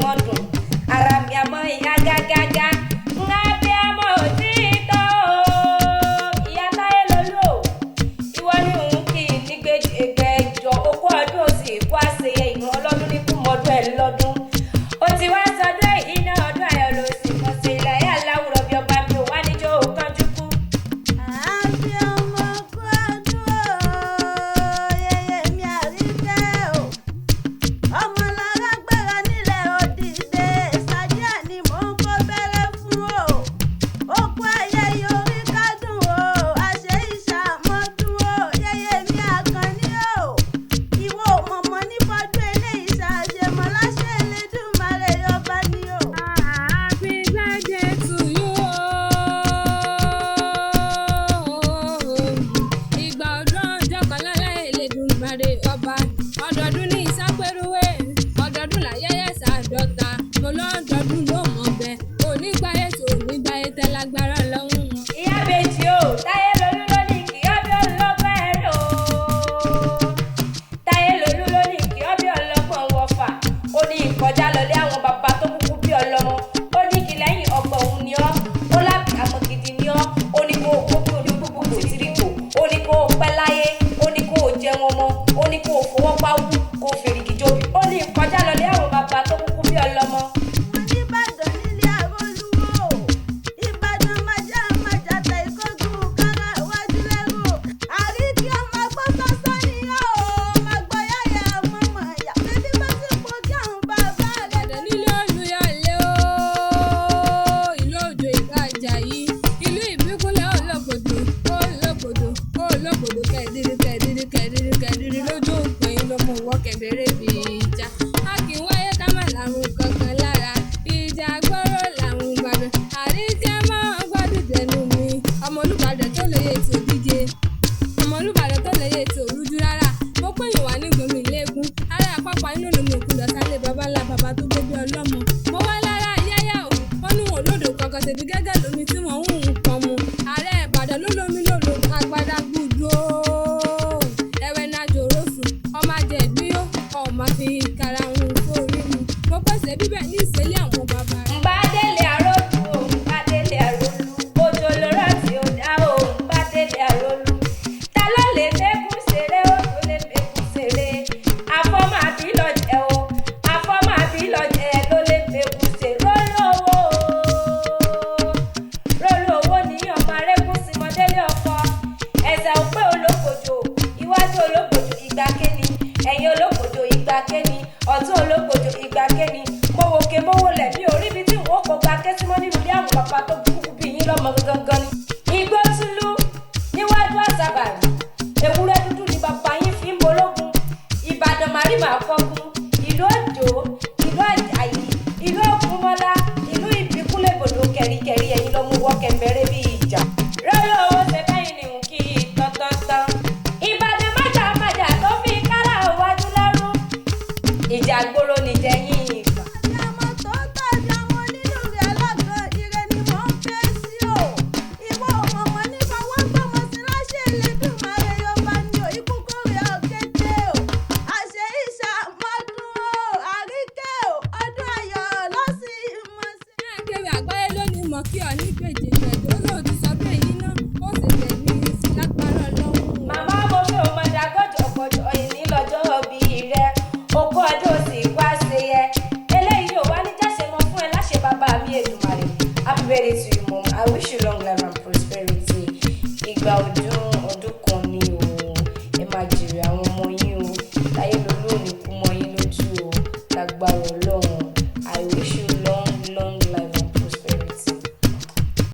mọ́ dùn, ara mi àmọ́ ìyá gágágá. Ń abiyamọ òtítọ́ o, ìyá Táyé Lolú o, ìwọ ni òun kì í ní gbẹjọ ogún ọdún, òsì kó àṣeyẹ ìran ọlọ́dún ní kúmọdún ẹ̀ lọ́dún. Ó ti wá sọdún èyí náà, ọdún ayọ̀ ló sì mọ̀ sí ilẹ̀ ayé aláwùrọ̀ bí ọba mi ò wá níjó kánjú kú. Àbí ọmọ kú ọdún o, yẹyẹ mi Àríkẹ́ o. Ọmọ lára gbéra nílẹ̀ òdìdé, Sàdíà ni mò ń kó bẹ̀rẹ̀ fún o. Okú ayẹyẹ orí kádùn o, àṣẹ ìṣàmọ́dún o, yẹyẹ mi Àkànní o. Ìwọ mọ̀mọ́ ní fọdún eléyìí ṣàṣemọ́ láṣẹ Elédùmarè ọba ni o. Happy birthday to you o. Ìgbà ọdún ọjọ́ kan lọ́lá Elédùmarè ọba. Ọdọọdún ní ìsápẹ́rúwé, ọdọọdún láyẹyẹ sàádọ́ta. Mo lọ́dọọdún ló mọ̀ bẹ́ẹ̀. Onígbáyé tó onígbáyé tẹ́ lágbára Ọlọ́run. Ìyá bèjì o, Táyé Lolú ló ní kí ọbẹ̀ ọlọ́gbọ́n ẹ̀rọ o. Táyé Lolú ló ní kí ọbẹ̀ ọlọ́gbọ́n wọ̀fà. Ó ní ìkọjá lọlé àwọn bàbá tó kúkú bí ọlọ́mọ. Ó ní kí lẹ́yìn ọgbọ̀n òun ni ọ́. Ó lábì àmọ́ gidi ni ọ́. Ó ní kó o kó bí orí gbogbo tìtìrìkò. Ó ní kó o pẹ́ láyé. Ó ní kó o jẹun ọmọ. Ó ní kó o fọwọ́ páwú. Kó o fèrègì jobi. Ó ní ìkọjá lọlé àwọn bàbá tó kúkú bí ọlọ́mọ. Mo nìbàdàn nílé àrólúwò, Ìbàdàn májá májá tẹ ìkógun kára iwájú lẹ́rù. Àríkí ọmọ gbọ́ sọ́sọ́ ni ó máa gbọ́ yáyà ọmọ mọ̀ọ́yà. Bébí bá ti pọ̀ kí àwọn bàbá rẹ̀. Ìbàdàn nílé Olúyọ̀lé o, ìlú òjò ìka Àjàyí, ìlú Ìbíkúnlẹ̀ olóbodò, olóbodò, olóbodò kẹ̀dìrì kẹ̀dìrì kẹ̀dìrì kẹ̀dìrì lójú òpin lọ́mọ òwò kẹ̀bẹ̀rẹ̀ bí ìjà. A kì í wáyé ká má làrùn kankan lára, ìjà gbọ́rọ̀ làrùn Ìbàdàn. Àríkẹ́ máa ń gbádùn tẹnu mi, ọmọ Olúbàdàn tó lóye tí ò díje, ọmọ Olúbàdàn tó lóye tí ò rújú rárá. Mo pè yín wá ní gbomi lẹ́gùn ará àpapọ̀ inú lómi òkú lọ sálé baba ńlá baba tó gbé bí ọlọ́mọ. Mo wá lára yáyà o, wọ́n ní wọn lódò kankan ṣèbí gẹ́gẹ́ lómi tí wọ́n ń pọn mu. Ààrẹ Ìbàdàn ló lómi lòlò agbada gbùdó ẹ̀wẹ̀ náà jòrò sùn, ọmọ ajẹ́ ìgbíyó, ọmọ àfi karahun sórí mu. Mo pèsè bíbẹ̀ ní ìṣẹ̀lẹ̀ àwọn baba rẹ̀. Nbá délé àrólú o, nbá délé àrólú, òjò ló rọ̀ tí ó dá o, nbá délé àrólú. Ta ló lè mẹ́kún ṣeré o, tó lè mẹ́kún ṣeré? Àfọ́mọ́ àbí lọ́jẹ̀ o, àfọ́mọ́ àbí lọ́jẹ̀ ló lè mẹ́kún ṣeré. Rólú owó o, rólú owó ní ọmọ arégún sí mọ́délé ọkọ. Ẹ̀sà òpé olókòjò, iwájú olókòjò ìgbà kéni, ẹ̀yìn olókòjò ìgbà kéni, ọ̀tún olókòjò ìgbà kéni. Mo wò ké mo wò lẹ̀ bí orí ibi tí n ó kó gba ké símọ́ nínú ilé àwọn bàbá tó kúkú bí yín lọ́mọ gangan ni. Igbó túlú níwájú àṣàbàrì, ewúrẹ́ dúdú ni bàbá yín fi ń bológun. Ìbàdàn màrìmà kọ́gun, ìlú Òjó, ìlú Àjàyí, ìlú Ògúnmọ́lá, ìlú Ìbíkúnlẹ̀bòdò kẹ̀ríkẹ̀rí, ẹ̀yin lọ́mú wọ́kẹ̀ mẹ́rẹ́ bí ìjà. Rọ́lọ́ owó ṣe bẹ́yìn ni ń kí i tán-tán-tán. Ìbàdàn májà májà tó fi kárà wájú lẹ́rú. Ìjà gbòòrò nìjẹ́yìn ìgbà. Àbí ọmọ tó tàbí ọmọ onílù rẹ̀ alágan, ire ni mò ń fẹ́ sí o. Ìwọ mọ̀mọ́ ní fọwọ́ gbọ́mọ sí láṣẹ Elédùmarè ọba ni o, ikú kórè ọ̀kété o. Àṣẹ ìṣàmọ́dún o, Àríkẹ́ o, ọdún ayọ̀ lọ́sìn ìmọ̀ọ́sẹ̀. Káàkiri àgbáyé lónìí mọ̀ kí ọ ní gbèjì gbẹ̀dọ̀ olóòtú sọ pé èyí náà ó sì tẹ̀mí sí lágbára Ọlọ́run. Màmá mo fẹ́ o máa dàgọ́jọ́ kọjọ́ ìní lọ́jọ́ bí rẹ, ogún ọdún sì kó àṣeyẹ. Eléyìí ò wá ní jáṣe mọ fún ẹ láṣẹ bàbá mi Èdùmàrè. Happy birthday to you, mom. I wish you long life and prosperity. Ìgbà òjò.